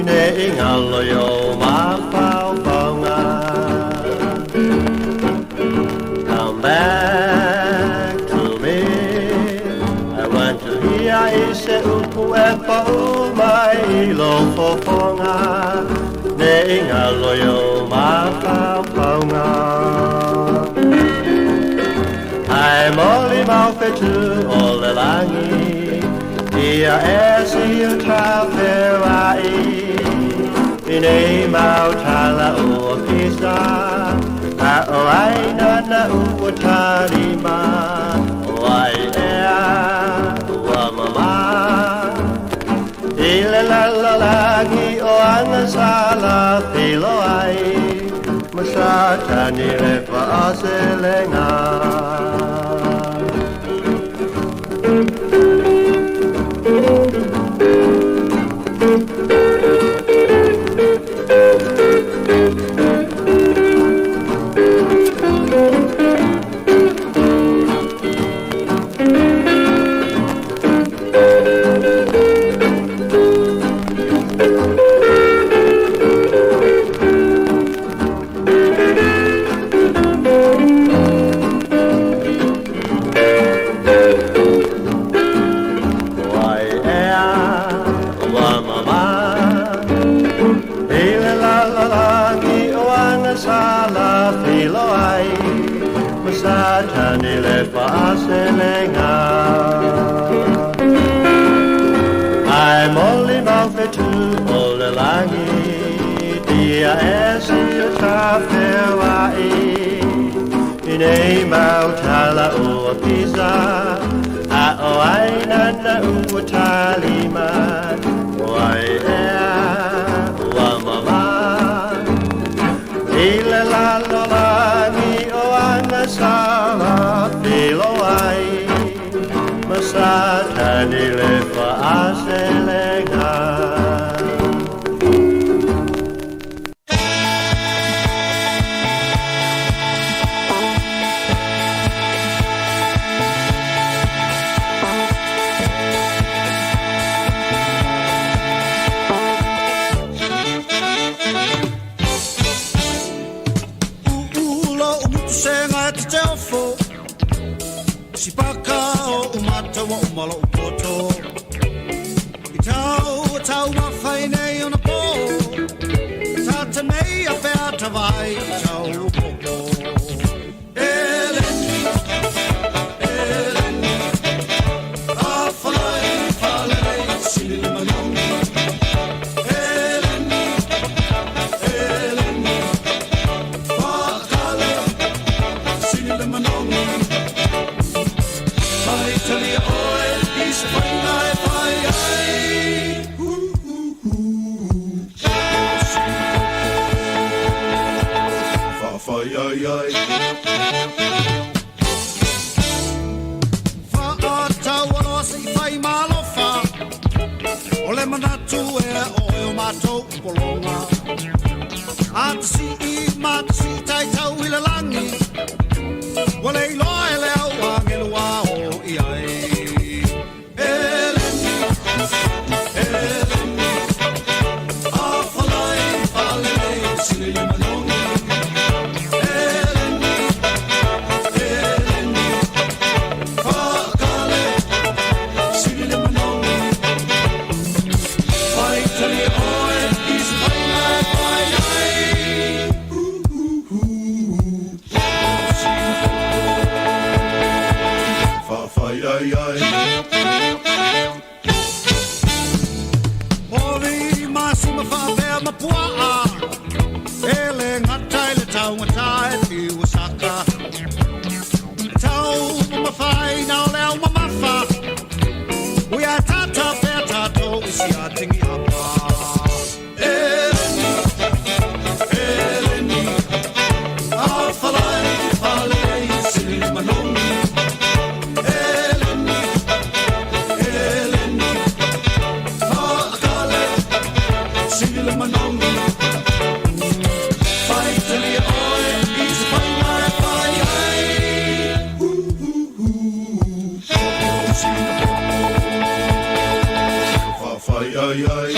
ne i ngalo i ou mafaufauga. Come back to me. I want to hear i se upu e pau mai i lo fofoga ne i ngalo i ou mafaufauga. Ae molimau fetu o le lagi ia e si o tafeoai i nei mau tala ua pisa a o ai nana ua talima o ai ea ua mamao i le lalolagi o agasala filoai ma Satani le faaselega. O ai ea ua mamao i le lalolagi o agasala filoai ma Satani le faaselega. Ae Ia e si o ta whewai I nei mau tala o a pisa A o ai nana ua talima O ai ea ua mama I le lalo lagi o ana sala Pilo ai Ma sa tani le whaaselenga. Uula o mutusenga e te teofo Sipaka o umatawa o malo o poto I tau o tau mawhai nei ona pō Tata nei a whea vai i tau o popo Eleni, Eleni A whalai whalelei sili le manogi Eleni, Eleni Whakale sili le manogi Mai talia oe i se whainga e whai ai Whawhai ai ai. Whaatau aloa se i whai malofa O le manatu e oe o mātou polonga A te si i ma te si tai tau i le langi Ua le iloa e le au angelo a o i ai Eleni, Eleni A whalai whalelei sile le manogi Eleni, Eleni Whakale sile le manogi Whai tali oe i se whainga e whai ai Whawhai ai ai. Ori masima whaapea mapuaa E le ngata i le taungata e whiua saka E tau mawhai na o le au mamafa Ui a tata pea tātou i si a tingi hapa Eleni, Eleni A whalai whalei sili le manogi Eleni, Eleni Whaakale sili le manogi Whai tali oe i se whainga e whai ai Whawhai ai ai.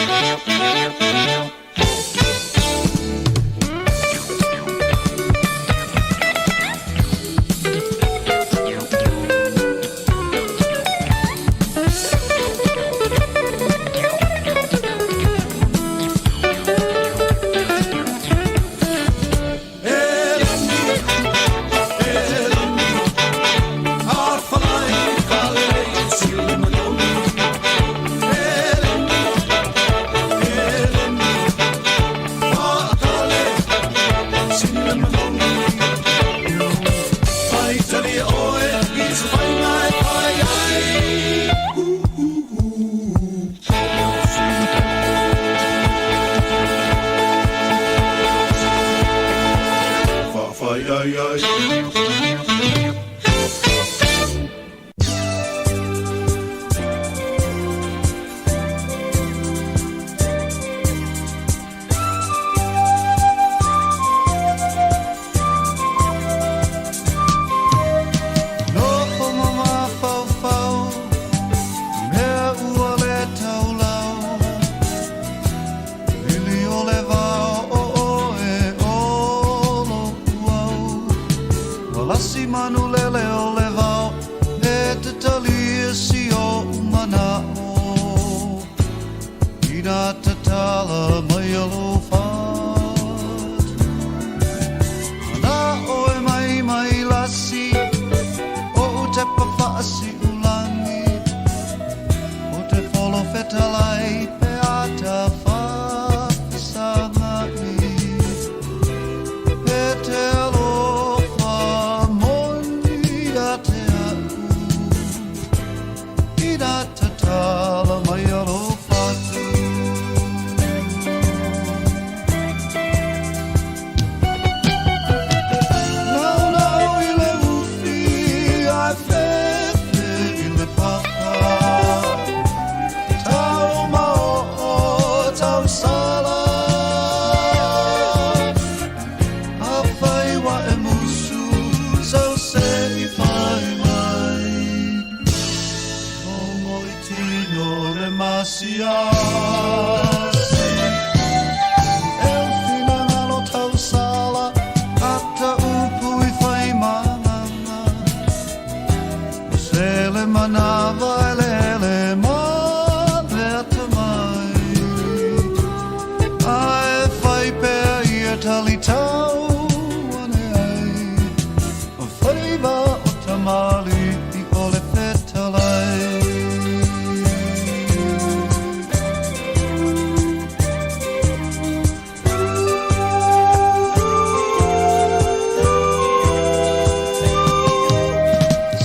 Eleni, Eleni A whalai whalei sili le manogi Eleni, Eleni Whaakale sili le manogi Whai tali oe i se whainga e whai ai Whawhai ai ai. No o mama fau fau Mea ua le taulau Ili o le vao o oe olo uau Walasi manu lele o le vao E te talia si o umana o Ina tatala mai alo fat Ana oe mai mai lasi O u te pafaasi ulangi O te folo fetalai pe ata whasagai. manava eleele ma le atamai. Ae fai pea ia tali tau ane ai, o faiva o tamalii o le fetalai.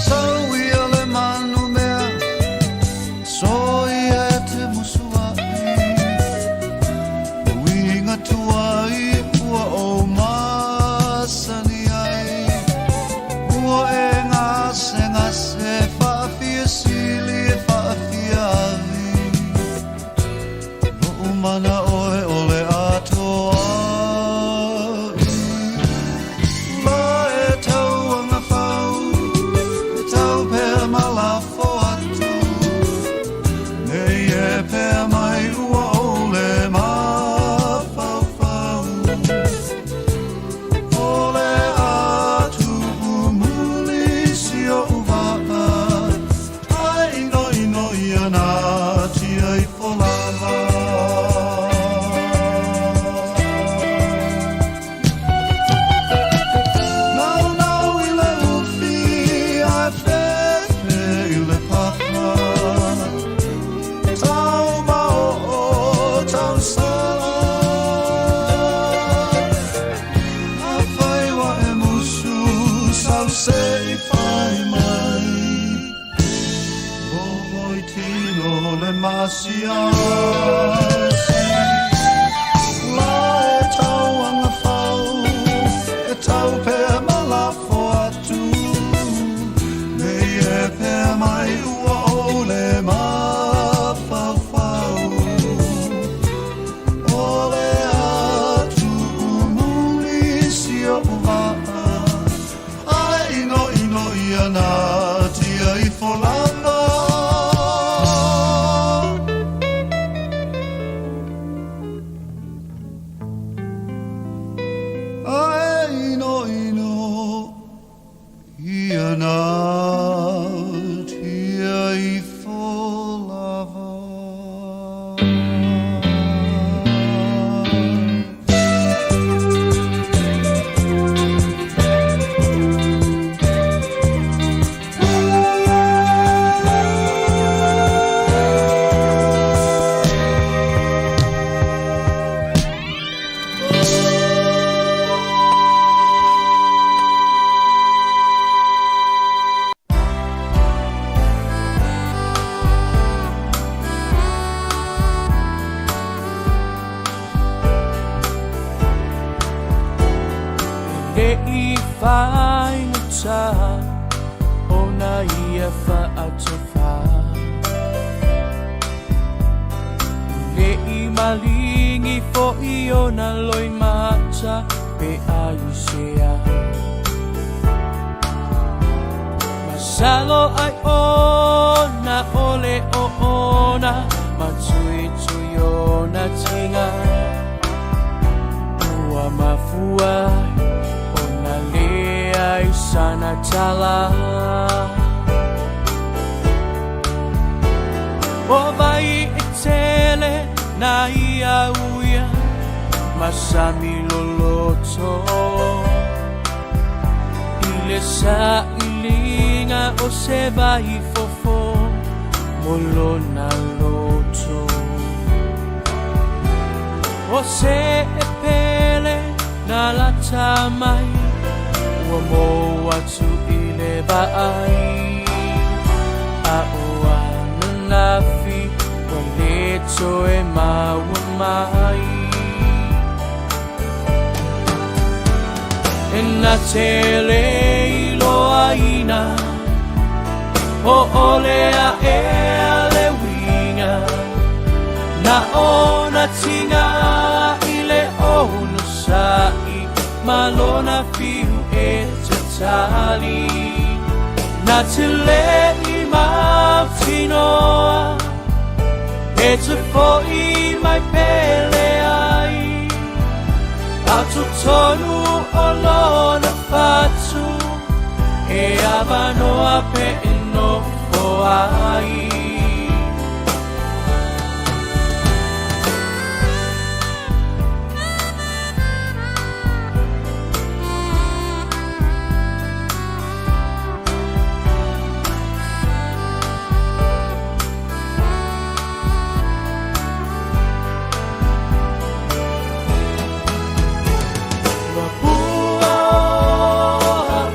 Sau ia le manumea, soia e te musuai, uiga tuai ua ou masani ai. Ua e gasegase faafia sili e faafia avi, Lo'u mana'o e ole atoai. La e tau agafau, e tau pea ma lafo atu, nei e pea mai ua ou le mafaufau. O le a tuumuli si o'u vaa, ae inoino ia natia ifo lava. Naunau i le ufi ae fefe i le pafa, tau maoo tau sala. Afai ua e musu sau se i fai mai, Logo i tino le masiasi. La e tau agafau, e tau pea ma lafo atu, nei e pea mai ua ou le mafaufau. O le a tuumuli si o'u vaa, ae inoino ia natia ifo lava. Ae inoino ia natia ifo lava. E le i faigata ona ia faatofa, E le i maligi fo'i ona loimata pe aisea. Masalo ai ona o le oona ma tuitui ona tiga, Ua mafua ai ona leai sana tala. O vai e tele na ia uia ma sami loloto, I le sailiga o se vai fofo mo lona loto. O se e pele na lata mai, ua mou atu i le vaai, A o ananafi ua le toe maua mai. E na te le iloaina o ole aʻe le uiga, Na ona tiga i le onosai ma lona fiu e tatali. Na te le i mautinoa e te fo'i mai pe leai, A totonu o lona fatu e avanoa pe e nofo. ai. Ua pua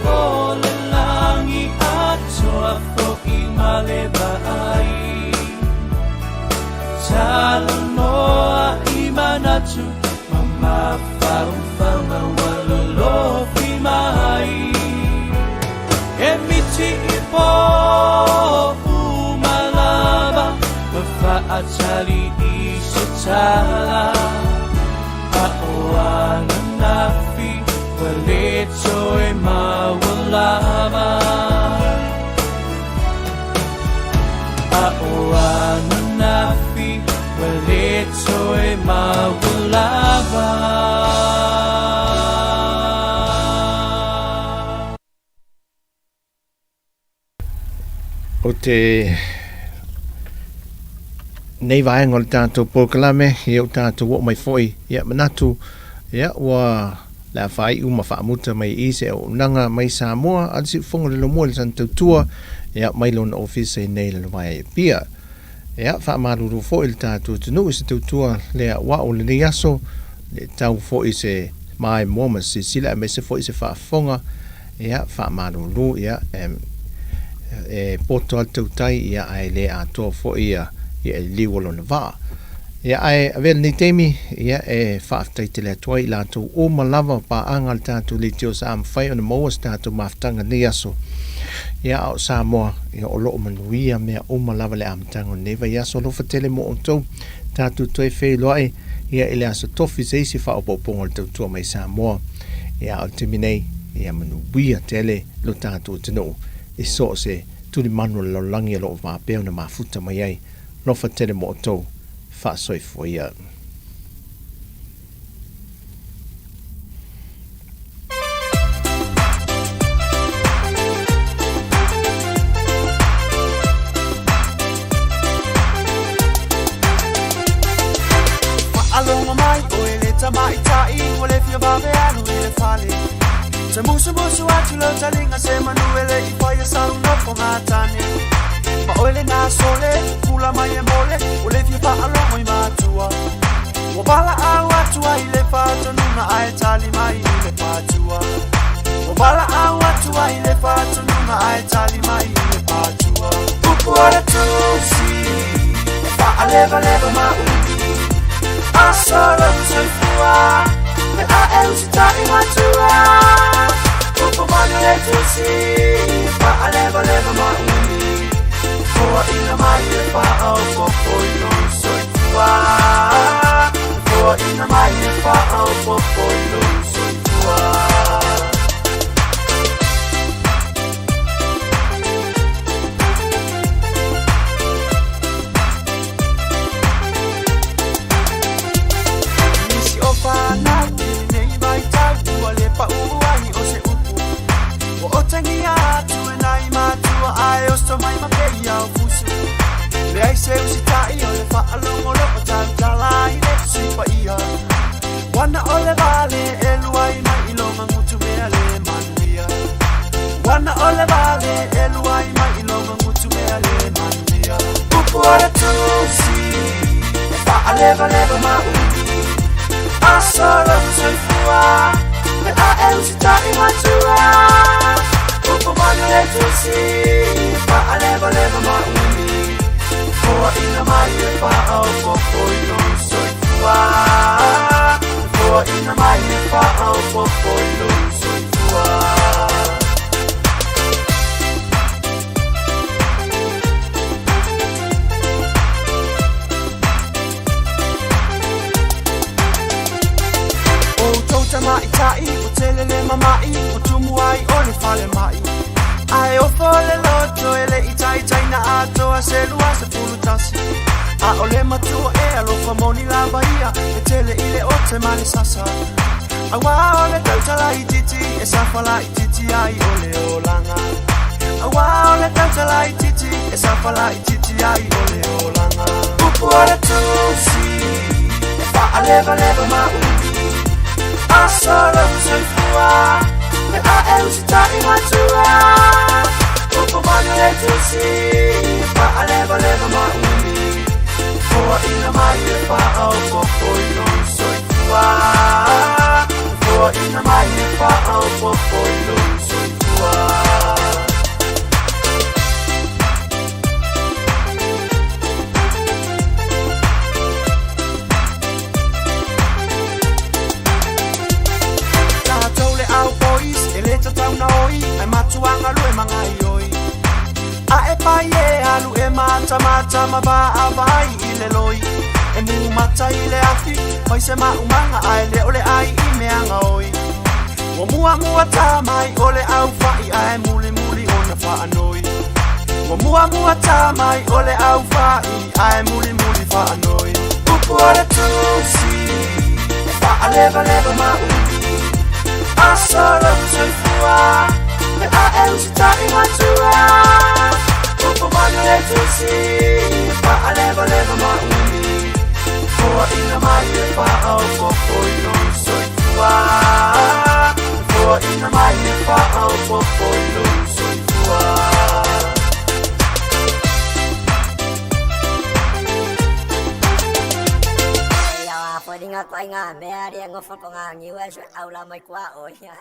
o le lagi atoa fo'i ma le vaai. Talanoa i manatu ma mafaufauga ua lolofi mai. E miti i pō uma lava ma faatali i se tala. A o ananafi ua le toe maua lava. A o ananafi ua le toe maua lava. O te nei vaega o le tatou polokalame, ia ua tatou oo mai foi, ia manatu, ia ua le a faaiu ma faamuta mai i se auaunaga mai Samoa a le Siufofoga o le Lomua i le Sana Tautua, ia mai lona ofisa i nei Lalovaea i Apia. Ia faamalulu foi le tatou atunuu i se tautua le aoao o lenei aso, le tau foi se maimoa ma se silasila aemaise foi se faafofoga, ia faamalulu, ia e, e poto lava le tautai, ia ae le atoa foi ia, ia e liu o lona vaa. Ia ae avea lenei taimi, ia e faafetai tele atu ai i latou uma lava o paaga a le tatou leitio sa mafai ona maua se tatou mafutaga i lenei aso. Ia a o Samoa, ia o lo o manuia mea uma lava i le amataga o lenei vaiaso. Alofa tele mo outou, tatou toe feiloai ia i le aso tofi se isi faaopoopoga o le tautua mai Samoa. Ia a o le taimi nei, ia manuia tele lo tatou atunuu i so o se tulimanu o le lalolagi o lo o faapea ona mafuta mai ai. Alofa tele mo outou. Faasoifua ia. Faalogo mai oe le tamaitai ua le fia vave alu i le fale. Te musumusu atu lau taliga se manu e le i faia sau nofoga tane. Ma oe lena sole, pula mai e mole, ua le fia faalogo i matua. Ua valaau atu ai le faatonuga ae tali mai i le patua. Ua valaau atu ai le faatonuga ae tali mai i le patua. Upu o le tusi, e faalevaleva ma umi. Aso lou soifua, pe a e usitai matua. Upu moni o le tusi, e faalevaleva ma umi. Foaina mai e faaopoopo i lou soifua. Foaina mai e faaopoopo i lou soifua. Nisi o fanau i lenei vaitau ua le pau ai o se upu. Ua otagia atu e nai matua ae oso mai ma peia o fusu. Leai se usitai o le faalogologo tautala i le tusi paia. Ua na o le vale e luai mai i loga gutumea le manuia. Ua na o le vale e luai mai i loga gutumea le manuia. Upu o le tusi, e faalevaleva ma umi. Aso lou soifua, pe a e usitai matua. Upu moni o le tusi, e faalevaleva ma umi. Foaina mai e faaopoopo i lou soifua. Foaina mai e faaopoopo i lou soifua. O outou tamaitai ua tele le mama'i ua tumu ai o le falemai. Ae ofo le loto e le i taitai na atoa se 21. A o le matua e alofa moni lava ia e tele i le ote ma le sasa. Auā o le tautala itiiti e safala itiiti ai o le olaga. Auā o le tautala itiiti e safalaitiiti ai o le olaga. Upu o le Tusi e faalevaleva ma umi, aso lou soifua pe a e usitai matua. Upu mani o le Tusi e faalevaleva ma umi, foaina mai e faaopopo i lou soifua. Foaina mai e faaopopo i lou soifua. Tatou le au boys e le tatauna oi ai matuanga lue mangai oi. A e pai e alu e mata mata ma va a vai i le loi. E mu mata i le afi mai se maumanga ai le o le ai i meanga oi. Ua mua mua tā mai o le au fai ai muli muli ona whaanoi. Ua mua mua tā mai o le au fai ai muli muli whaanoi. Upu o le Tusi e faalevaleva ma umi, aso lou soifua pe a e usitai matua. Upu mani o le Tusi e faalevaleva ma umi, foaina mai e faaopopo i lou soifua. Foaina mai e faaopopo i lou soifua. Ia fo ringa ko inga mea ria ngofo ko ngā niu e au la mai kua o ia.